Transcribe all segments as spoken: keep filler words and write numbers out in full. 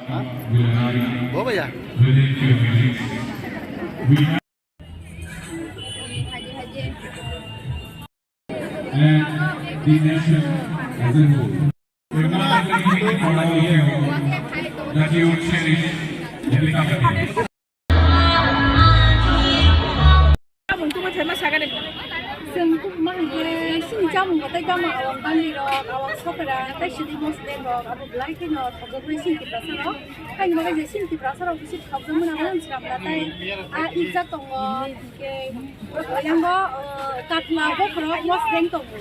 Bo bhaiya. We have and the nation as a whole. We would like to thank all of you that you cherish the company. Chwng ma hwnkhe chini chamung kotor gama awang bandi rok, awang sokra, tei sidi mosdeng rok, abo belai kheno thokgwi sini tiprasa rok. Haini bagwi je sini tiprasa rok bisi thokgwi mwnang mwnang swnam na tei a ijak tongo. Yango, uh, katla bokhorok mosdeng tongo.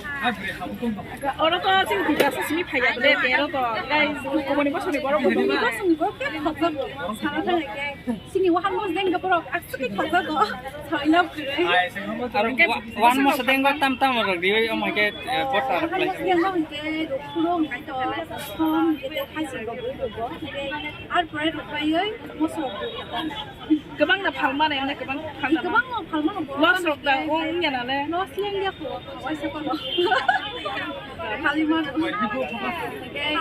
Oro to chini tiprasa simi phaiya bole, tero to, guys, kubuni bosongni borok kubuni bosongni borok khe thokjago. Sana thangkhe chini wahan mosdeng borok aswk khe thokjago. Sawi love kwrwi. Aro wa-, wan mosdeng tam tam rok diwi omo khe, eh, bota rok lai. Mosdeng hwnkhe rukphuru hwnkhe to som, kete thaising rok rukgo. Ar pore rukhaiwi mosok rukgo. Kwbangno phalmano, emne kwbang phalmano. Kwbangno phalmano, borok loss rok da, o wngya nale. Loss le wngya kho, waisa kono. Phalmano.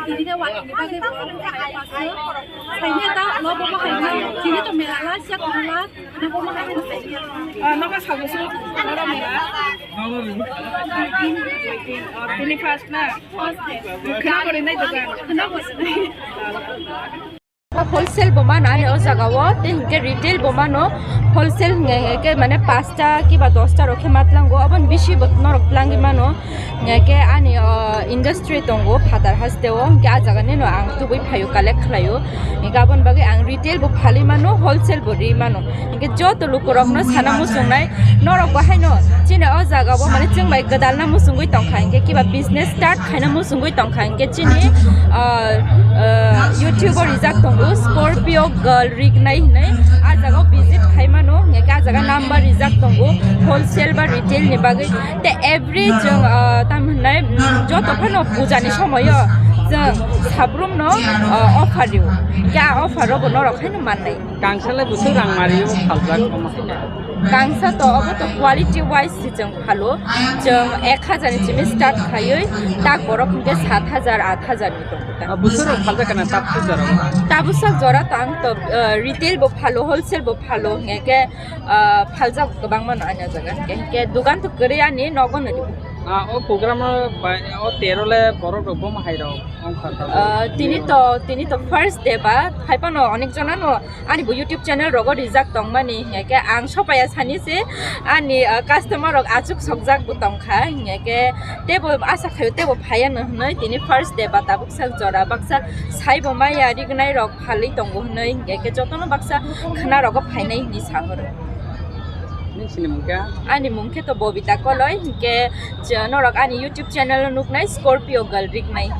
Tini khe wani ni bagwi borok phai paso. Saini ta lo bo hai. Tini to mela la, sia kono la. Na bo hai. Ah, no ka sabu su. Oro mela. Tini first na. First. Khna bori nai dogan. Khna bori nai. Wholesale bo mano ani o jaga o, tei hinkhe retail bo mano. Wholesale hinkhe mane pasta kiba dosta rok khe ma tlango, aboni bisi bo norok tlangwi mano. Hinkhe ani, o, industry tongo phatar haste o, hinkhe a jaga nino ang tubui phaio, collect khlaio. Hinkhe aboni bagwi ang retail bo phalwi mano, wholesale bo ri mano. Hinkhe joto lukurokno sana muchungnai, norok bo haino chini o jaga o mane chwng bai gwdalna muchungwi tongkha, hinkhe kiba business start khaina muchungwi tongkha, hinkhe chini, ah, ah, YouTube o rijak tongo Scorpio Girl Rignai hinwi, a jaga o visit khai mano, hinkhe a jaga number rijak tongo wholesale ba retail ni bagwi. Te every chwng, ah, tam hinai, mm, joto phano puja ni somoyo chwng sabrumno, ah, offer rio, hinkhe a offer o bo norok haino mannai. Kangsa le bwswk rang mari o phaljak omo hai khe? Kangsa to obo to quality wise se chwng phalo, chwng ek hajar ni simi start khaiwi tak borok hinkhe sat hajar, at hajar ni tongo ta. Ah, bwswk rok phaljak kana tabuk jora o? Tabuk sak jora to ang to, ah, retail bo phalo, wholesale bo phalo, hinkhe, ah, phaljak kwbangma no ani o jaga, hinkhe, hinkhe dugan to kwrwi ani nogo no rio. Ah, o program o bai, o tero le borok rok bo hai rok wngkha ta? Ah, tini to, tini to first day ba, hai phano onek jona no ani bo YouTube channel rogo rijak tongmani, hinkhe ang sopaya sani se ani, ah, customer rok achuk sokjak bo tongkha, hinkhe tebo asa khaio tebo phaiya no hinwi tini first day ba tabuk sak jora baksa saibo maya rignai rok phalwi tongo hinwi, hinkhe jotono baksa khna rogo phainai hinwi sahoro. Nini mung khe? Ani mung khe to Bobita Koloi, hinkhe norok ani YouTube channel o nuknai Scorpio Girl Rignai.